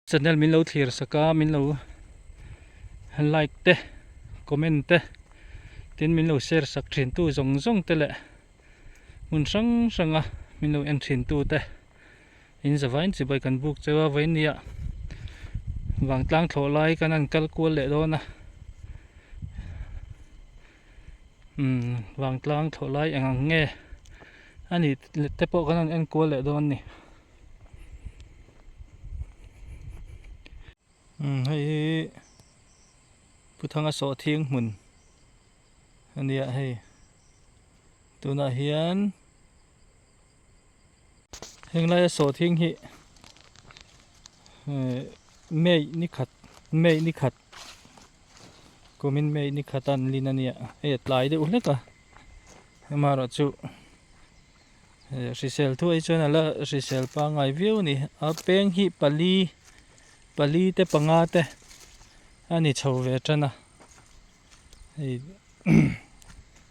Channel min lo thlir sak a, min lo like te, comment te, tin min lo share sak thin tu zawng zawng te leh hmun hrang hrang a min lo en thin tu te in zavain chibai kan buk cheu a vawinia vangtlang thlawh lai kan han kal kual leh dawn a umm vangtlang thlawh lai eng ang nge a nih te pawh kan han en kual leh dawn a ni. Umm hei hi Puthanga sawhthing hmun a nia hei tunah hian heng laia sawhthing hi eh May ni khat May ni khat kumin May ni khat a an lin a nia hei a tlai deuh hlek a amaherawhchu. Hrisel thuai chuan a la hrisel pangngai viau a ni a peng hi pali pali te panga te a ni chho ve tan a hei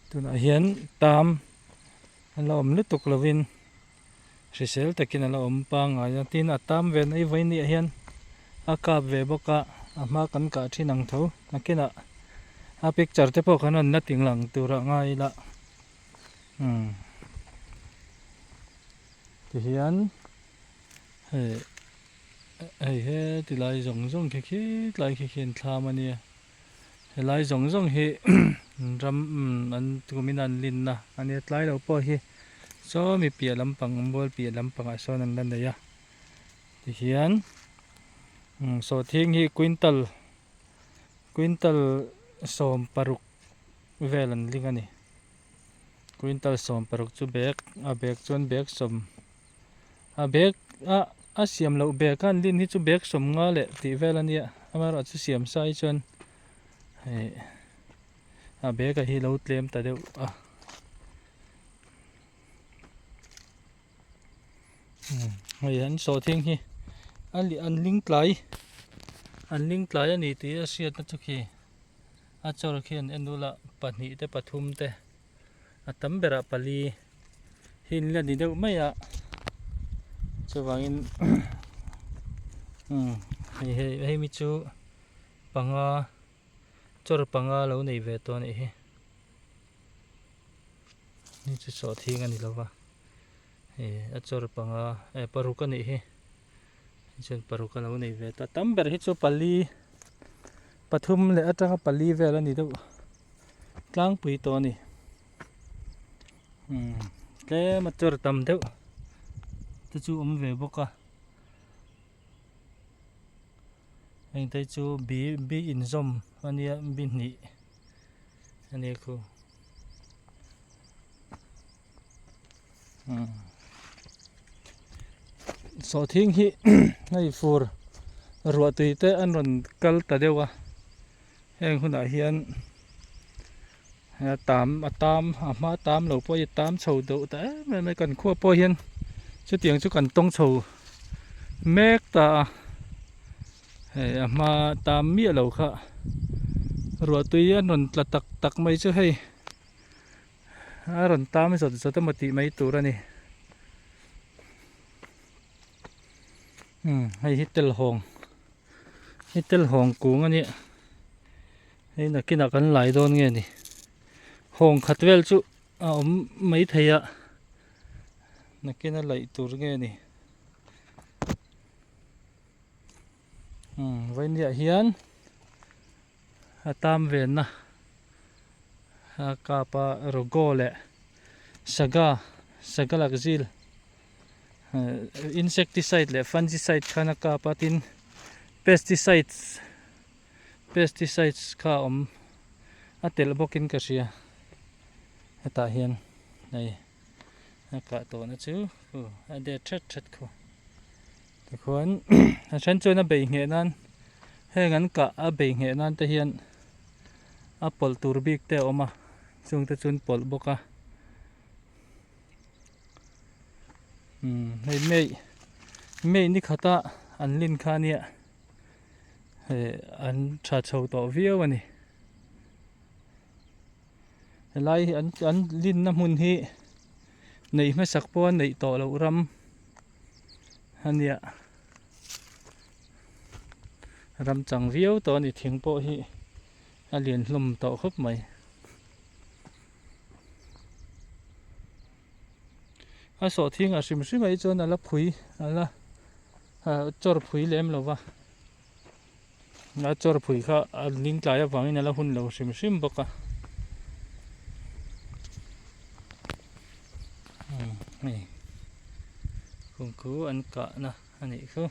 tunah hian tam a la awm lutuk lovin hrisel takin a la awm pangngai a tin a tam ve na i vawi niah hian a kap ve bawk a a hma kan kah thin ang tho nakinah a picture te pawh kan rawn la ting lang turah ngai ila. Umm tihian hei hei heti lai zawng zawng khi khi tlai khi khi an thlam a nia helai zawng zawng hi ram umm an kumin an linna a nia tlai lo pawh hi sawmi piah lampang mual piah lampangah sawn an la nei a tihian umm sawhthing hi quintal quintal 16. Vel an ling a ni. Quintal 16 chu bag a bag chuan bag sawm a bag a a siam loh bag a an lin hi chu bag 50 leh tih vel a nia amaherawh chu siam sa hi chuan hei a bag a hi lo tlem ta deuh a. Hei an sawhthing hi a an ling tlai an ling tlai a ni tih a hriatna chu khi. A chawr khian en ula pahnih te pathum te a tam berah pali hi an la ni deuh mai a chuvangin umm hei hei hei mi chu panga chawr panga lo nei ve tawh a nih hi hei chu sawhthing a ni lo va hei a chawr panga eh paruk a nih hi. Chuan paruk a lo nei ve ta tam ber hi chu pali pathum leh atanga pali vel a ni deuh tlangpui tawh a ni umm tlem a chawr tam deuh te chu awm ve bawk a heng te chu bi bi inzawm a nia bi hnih a nia khu. Sawhthing hi hei fur ruah tui te an rawn kal ta deuh a heng hunah hian a tam a tam a hma tam lo pawh hi a tam chho deuh ta em em a kan khua pawh hian chutiang chu kan tawng chho mek ta a hei a hma tam miah lo kha ruah tui an rawn tla tak tak mai chu hei. A rawn tam zawt zawt emaw tih mai tur a ni. Umm hei hi telhawng hei telhawng kung a nia hei nakinah kan lai dawn nge ni hawng khat vel chu a awm mai thei a nakina laih tur nge ni umm vawinia hian a tam venna a kap a rogo leh saga saga lakzil insecticide leh fungicide khan a kap a tin pesticides pesticides kha a awm a telh bawkin ka hria hetah hian hei a kah tawhna chu a det thet thet khu. Tikhuan a then chuan a bei ngheh nan heng an kah a bei ngheh nan te hian a pawlh tur bik te a awm a chung te chu an pawlh bawk a umm hei mei mei ni khata an lin kha ania hei an tha chho tawh viau a ni helai hi an an linna hmun hi neih hmasak pawh a neih tawh loh ram. A nia. Ram chang viau tawh a ni thing pawh hi a lian hlawm tawh khawp mai. A sawhthing a hrim hrim ah hi chuan a la phui a la chawr phui lem lo va a chawr phui kha a ling tlai avangin a la hun lo hrim hrim bawk a hei kungkhu an kahna a nih chu.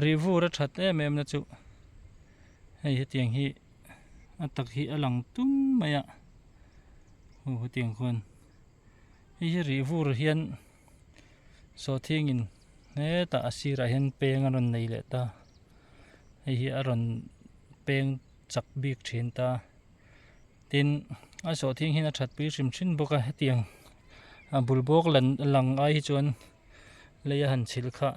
Rih vur a that em em na chu hei hetiang hi a tak hi a lang tum mai a aw hetiang khuan hei hi rih vur hian sawhthing in hetah a sirah hian peng a rawn nei leh ta hei hi a rawn peng chak bik thin ta. Tin, a sawhthing hian a that pui hrim hrim bawk a, hetiang a bul bawk lan lang ai hi chuan lei a han chhilh kha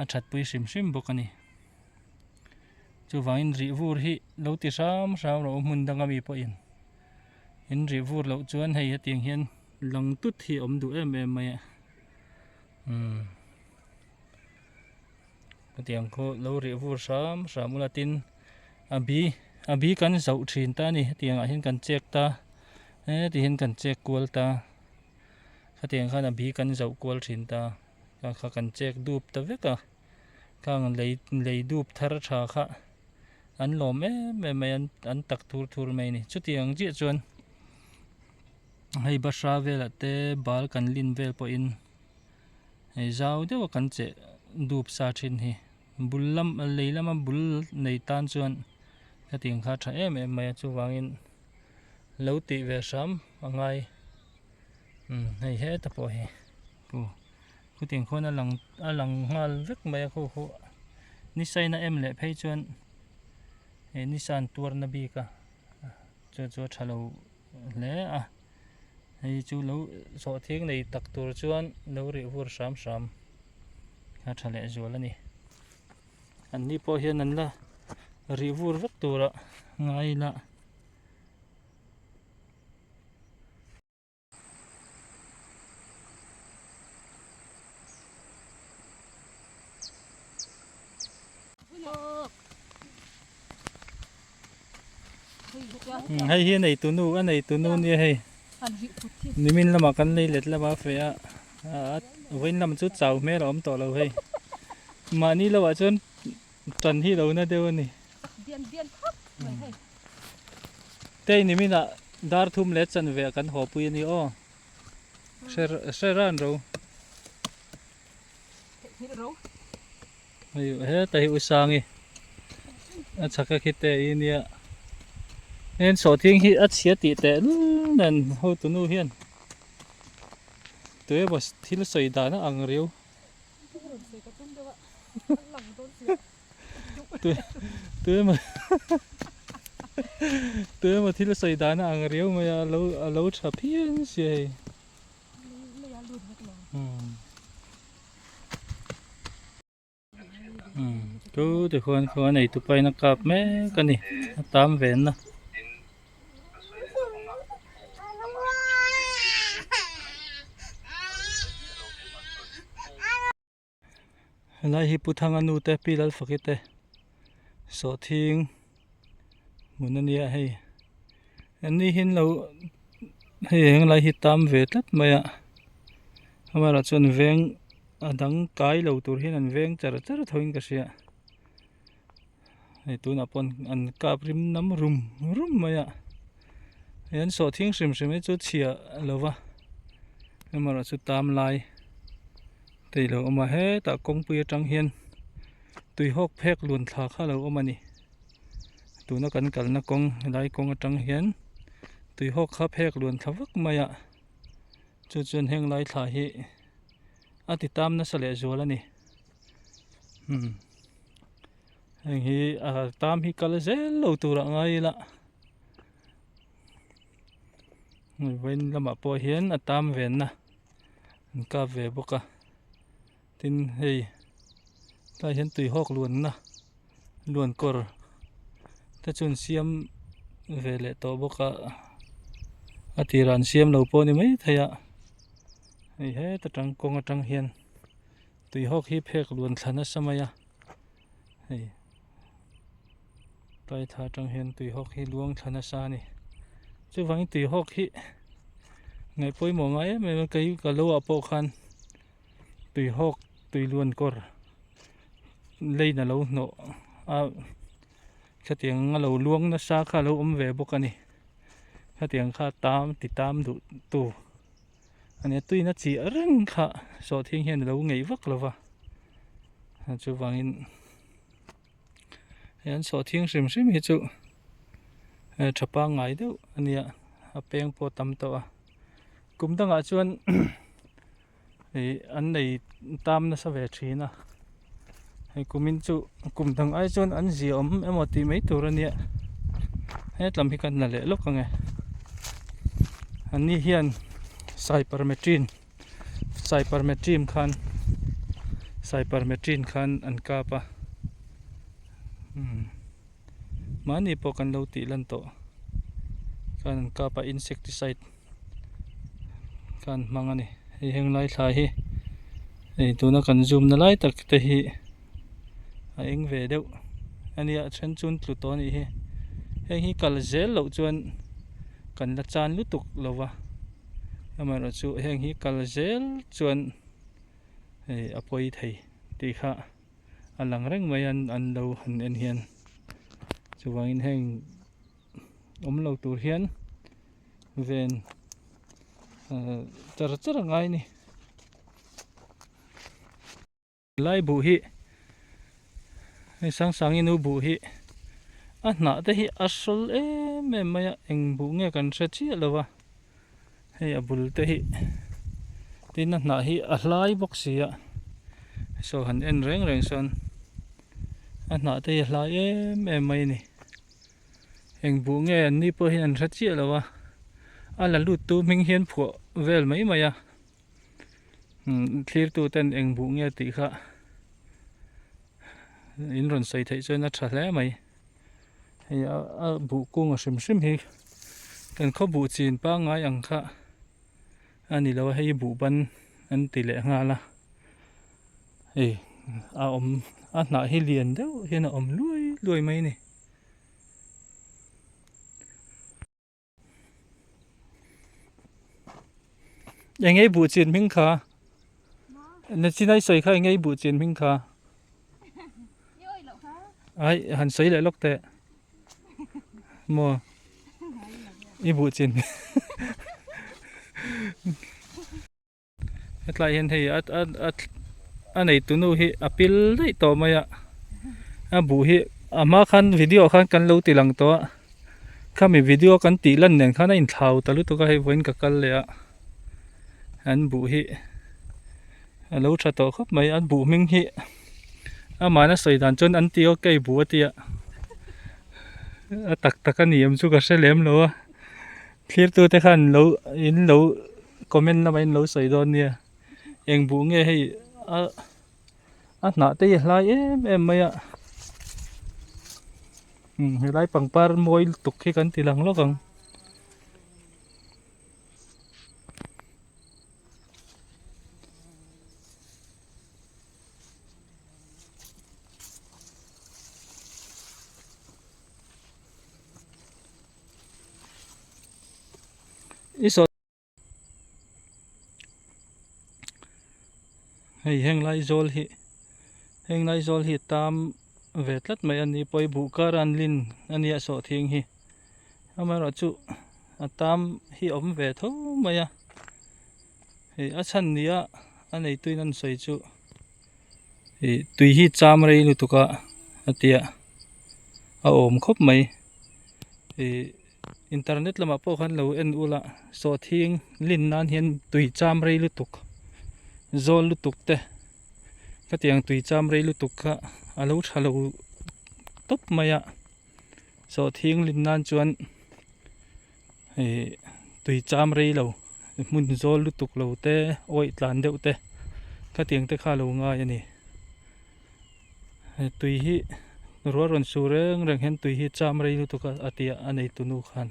a that pui hrim hrim bawk a ni. Chuvangin rih vur hi lo ti hram hram rawh u hmun danga mi pawhin in rih vur loh chuan hei hetiang hian lang tut hi a awm duh em em mai a umm. Hetiang khaw lo rih vur hram hram ula tin a bi a bi kan zauh thin ta a ni hetiang ah hian kan chek ta heti hian kan chek kual ta khatiang khan a bi kan zauh kual thin ta kha kha kan chek dup ta vek a khang lei lei dup thar tha kha an lawm em em mai an tak thur thur mai a ni chutiang chiah chuan hei bahra velah te bal kan lin vel pawhin. Hei zau deuh a kan cheh dup sa thin hi bul lam lei lama bul nei tan chuan hetiang kha a tha em em mai a chuvangin lo tih ve hram a ngai umm hei heta pawh hi khu khutiang khuan a lang a lang nghal vek mai a khu khu ni saina em leh phei chuan he ni san tuar na bik a chu chu a tha lo hle a. Hei chu lo sawhthing nei tak tur chuan lo rih vur hram hram a tha leh zual a ni. An ni pawh hian an la rih vur vek tura ngai ila. Hei hi a nei tunu a nei tunu nia hei nimin lamah kan lei let lama a feh a vawiin lam chu chau hmel a awm tawh lo hei mahni lohah chuan tan hi lo na deuh a ni tei niminah dar thum leh chanve ah kan haw pui a ni aw hre ran ro. Hei heta hi Usangi a chhak a khi te i nia heng sawhthing hi a chhia tih teh lul nen hotu nu hian tuemaw thil sawi dan a ang riau tuemaw tuemaw thil sawi dan a ang riau mai a a lo tha phian sia hei. Chu ti khuan khuan ei tu paina kap mek a ni a tam ve na. Helai hi Pu Thanga nu te Pi Lalfaki te sawhthing hmun a nia hei an ni hian lo hei henglai hi tam ve tlat mai a amaherawh chuan veng a dang kai lo tur hian an veng char char tho in ka hria hei tunah pawh an kap rim nam rum rum mai a hei an sawhthing hrim hrim hi chu chhia lo va amaherawh chu tam lai te ilo awm a hetah kawngpui atang hian tui hawk phek luan thla kha alo awm a ni tuna kan kalna kawng helai kawng atang hian tui hawk kha phek luan thla vak mai a chu chuan heng lai thla hi a ti tam nasa leh zual a ni umm heng hi a tam hi kal zel lo tur ah ngai ila vawiin lamah pawh hian a tam venna an kap ve bawk a tin hei tlai hian tui hawk luanna luan kawr te chu an siam ve leh tawh bawk a a tirah an siam lo pawh a ni maithei a hei heta tang kawng atang hian. Tuihawk hi phek luan thla nasa mai a hei tlai thla atang hian tuihawk hi luang thla nasa a ni chuvangin tuihawk hi ngaih pawimawh ngai em em a kei ka lo ah pawh khan tuihawk tui luan kawr lane a lo hnawh a khatiang a lo luang nasa kha a lo awm ve bawk a ni khatiang kha tam ti tam duh tu. Ania tuina chiah reng kha sawhthing hian alo ngeih vak lo va chuvangin hei an sawhthing hrim hrim hi chu tha pangngai deuh ania a peng pawh a tam tawh a kum dangah chuan ih an nei tam nasa ve thin a hei kumin chu kum dang ai chuan an zia awm emaw tih mai tur ania hetlam hi kan la leh lawk ang e anni hian cypermethrin cypermethrin khan cypermethrin khan an kap a umm mahni pawh kan lo tih lan tawh khan an kap a insecticide. khan hmang a ni hei heng lai thla hi hei tuna kan zoom na lai tak te hi a eng ve deuh a nia a then chu an tlu tawh a nih hi heng hi kal zel loh chuan kan la chan lutuk lo va amaherawh chu heng hi kal zel chuan hei a pawi thei tih kha a lang reng mai a an lo han en hian chuvangin heng. Awm lo tur hian ven char char a ngai a ni. Lai buh hi hei Sangsangi nu buh hi a hnah te hi a hrawl em em mai a eng buh nge kan hre chiah lo va hei a bul te hi tin a hnah hi a hlai bawk si a saw han en reng reng sawn a hnah te hi a hlai em em mai a ni. Eng buh nge an ni pawh hian an hre chiah lo a, a la lut tu hming hian phuah vel mai mai a, thlir tu ten eng buh nge tih kha in rawn sawi theih chuan a tha hle mai, hei a buh kung a hrim hrim hi kan khaw buh chin pangngai ang kha a ni lo a, hei buh ban an ti leh nghal a. Hei a awm a hnah hi lian deuh hian a awm luai luai mai a ni. Eng ei buh chin hming kha Nachin ai sawi kha eng ei buh chin hming kha Ai han sawi leh lawk teh Maw I buh chin Hetlai hian hei a a a a neitu nu hi a pil daih tawh mai a a buh hi a hma khan video ah khan kan lo ti lang tawh a khami video kan tih lan nen khan a inthlau ta lutuk a hei vawiin ka kal leh a an buh hi a lo tha tawh khawp mai an buh hming hi amahna sawi dan chuan an ti okay buh a tia a tak tak a ni em chu ka hre lem lo a thlirtute khan lo in lo. Comment lamah in lo sawi dawn nia eng buh nge hei a a hnah te hi a hlai em em mai a umm helai pangpar mawi lutuk hi kan ti lang lawk ang. Hei heng lai zawl hi heng lai zawl hi tam ve tlat mai a ni pawh i buh kar an lin a nia sawhthing hi amaherawhchu a tam hi a awm ve tho mai a hei a chhan nia a neituin an sawi chu ih tui hi cham rei lutuk a a tia a awm khawp mai ih. Internet lamah pawh khan lo en ula sawhthing lin nan hian tui cham rei lutuk zawl lutuk te khatiang tui cham rei lutuk kha a lo tha lo tawp mai a sawhthing lin nan chuan ih tui cham rei lo hmun zawl lutuk lo te awih tlan deuh te khatiang te kha a lo ngai a ni. He tui hi ruah rawn su reng reng hian tui hi cham rei lutuk a a tia a nei tunu khan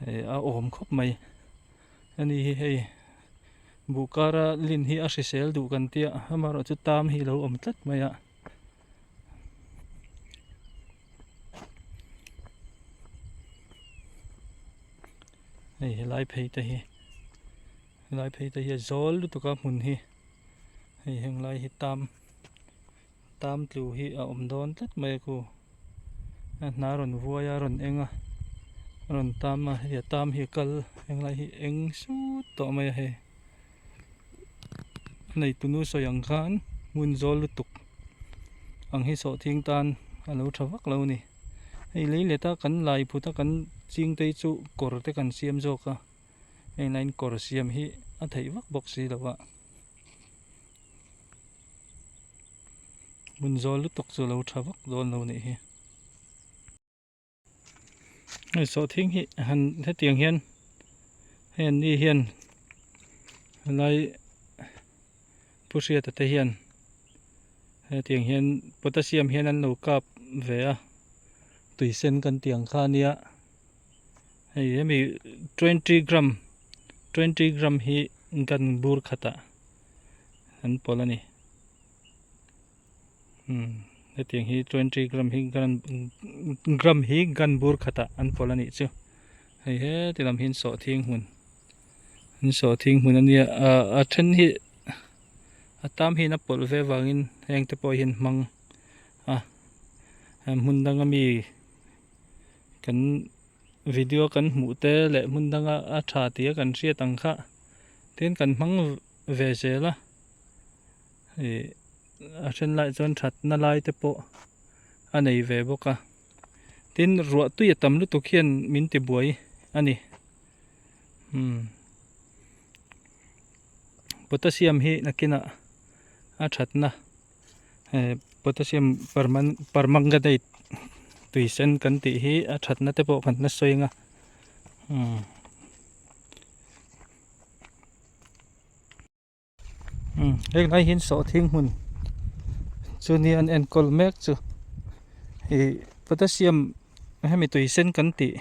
hei a awm khawp mai ani hi hei. Buh kara lin hi a hrisel duh kan tia amaherawhchu tam hi a lo awm tlat mai a. Hei helai phei te hi helai phei te hi a zawl lutuk a hmun hi hei heng lai hi tam tam tlu hi a awm dawn tlat mai a ku a hna rawn vuai a rawn eng a rawn tam a hei a tam hi a kal heng lai hi eng sut tawh mai a hei a neitunu sawi ang khan hmun zawl lutuk ang hi sawhthing tan a lo tha vak lo a ni. Hei lei let a kan lai phut a kan ching te hi chu kawr te kan siam zawk a hei laiin kawr siam hi a theih vak bawk si lo a hmun zawl lutuk chu a lo tha vak dawn lo nih hi. Hei sawhthing hi han hetiang hian hei an ni hian helai Pu Hriata te hian hetiang hian potassium hian an lo kap ve a tui sen kan tih ang kha ania hei hemi twenty gram twenty gram hi gun bur khatah an pawlh a ni umm hetiang hi twenty gram hi gun gram hi gun bur khatah an pawlh a nih chu hei heti lam hian sawhthing hmun. An sawhthing hmun a nia ah a then hi a tam hian a pawlh ve avangin heng te pawh hian hmang a hmun danga mi kan video kan hmuh te leh hmun danga a tha tih a kan hriat ang kha tin kan hmang ve zel a ih a then lai chuan thatna lai te pawh a nei ve bawk a tin ruah tui a tam lutuk hian min ti buai a ni. Umm potassium hi nakinah a thatna eh potassium permanganate tui sen kan tih hi a thatna te pawh kan la sawi ang a umm. Heng lai hian sawhthing hmun chu nia an enkawl mek chu ih potassium hemi tui sen kan tih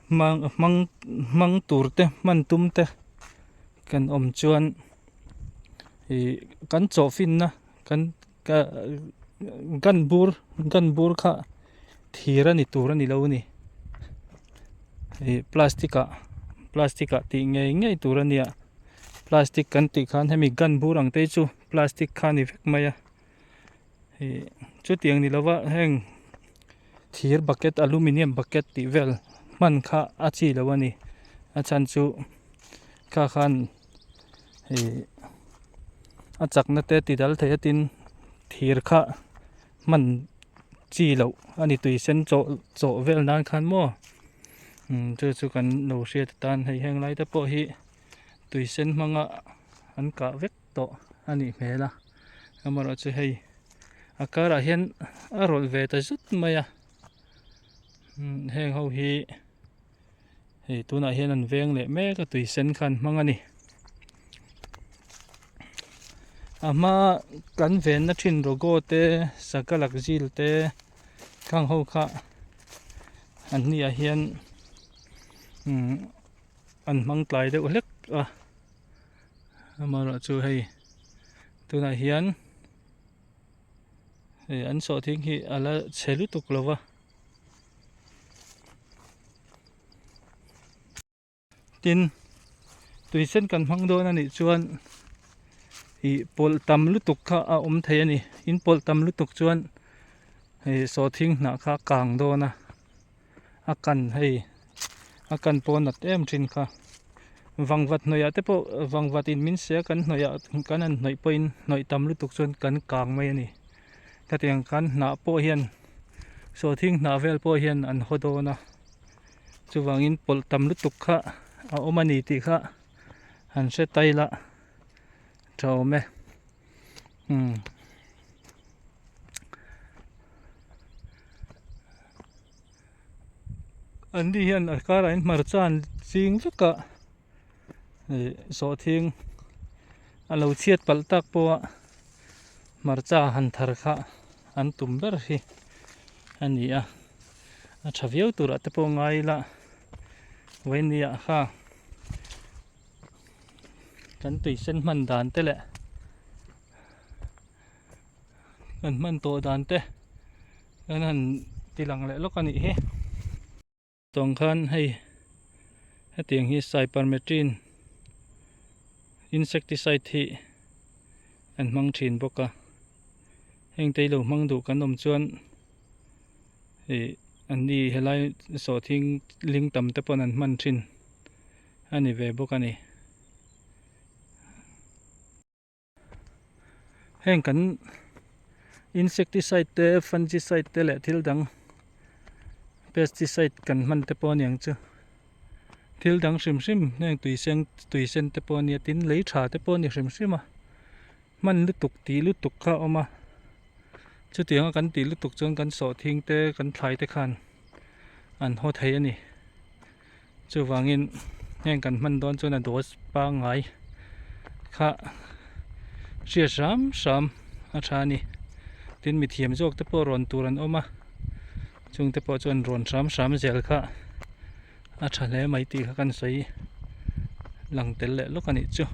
hmang hmang hmang tur te hman tum te kan awm chuan ih kan chawh finna kan gun bur gun bur kha thir a ni tur a ni lo a ni ih plastic ah plastic ah tih ngei ngei tur a nia plastic kan tih khan hemi gun bur ang te hi chu plastic kha a ni vek mai a ih chutiang ni lova heng thir bucket aluminium bucket tih vel hman kha a chi lo a ni a chhan chu kha khan ih a chakna te ti dal thei a tin thir kha hman chi loh a ni tui sen chawh chawh vel nan khan maw umm chu chu kan lo hriat atan hei heng lai te pawh hi tui sen hmanga an kah vek tawh a nih hmel a amaherawhchu hei a karah hian a rawlh ve ta zut mai a umm heng ho hi hei tunah hian an veng leh mek a tui sen kha an hmang a ni a hma kan venna thin rogo te sakalak zil te khang ho kha an ni ah hian umm an hmang tlai deuh hlek a amaherawhchu hei tunah hian hei an sawhthing hi a la chhe lutuk lo va. Tin, tui sen kan hmang dawn a nih chuan ih pawlh tam lutuk kha a awm thei a ni. In pawlh tam lutuk chuan hei sawhthing hnah kha a kang dawn a, a kan hei a kan pawh a nat em thin kha. Vangvat hnawih ah te pawh vangvat in min sia kan hnawih ah kan han hnawih pawhin hnawih tam lutuk chuan kan kang mai a ni. Khatiang khan hnah pawh hian sawhthing hnah vel pawh hian an haw dawn a chuvangin pawlh tam lutuk kha a awm a ni tih kha han hre tai la tha awm e umm. An ni hian a karah hian hmarcha an ching vek a ih sawhthing a lo chhiat palh tak pawh a hmarcha han thar kha an tum ber hi a ni a a tha viau turah te pawh ngai ila vawinia kha. Kan tui sen hman dan te leh kan hman tawh dan te kan han ti lang leh lawk a nih hi. Tawng khan hei hetiang hi cypermethrin insecticide hi an hmang thin bawk a heng te hi lo hmang duh kan awm chuan ih an ni helai sawhthing ling tam te pawn an hman thin a ni ve bawk a ni. Heng kan insecticide te fungicide te leh thil dang pesticide kan hman te pawh a niang chu thil dang hrim hrim heng tui seng tui sen te pawh a nia tin lei tha te pawh a ni hrim hrim a hman lutuk tih lutuk kha a awm a chutiang a kan tih lutuk chuan kan sawhthing te kan thlai te khan an haw thei a ni. Chuvangin heng kan hman dawn chuan a dose pangngai kha hriat hram hram a tha a ni. Tin mithiam zawk te pawh rawn tur an awm a, chung te pawh chuan rawn hram hram zel kha a tha hle mai tih kha kan sawi lang tel leh lawk a nih chu.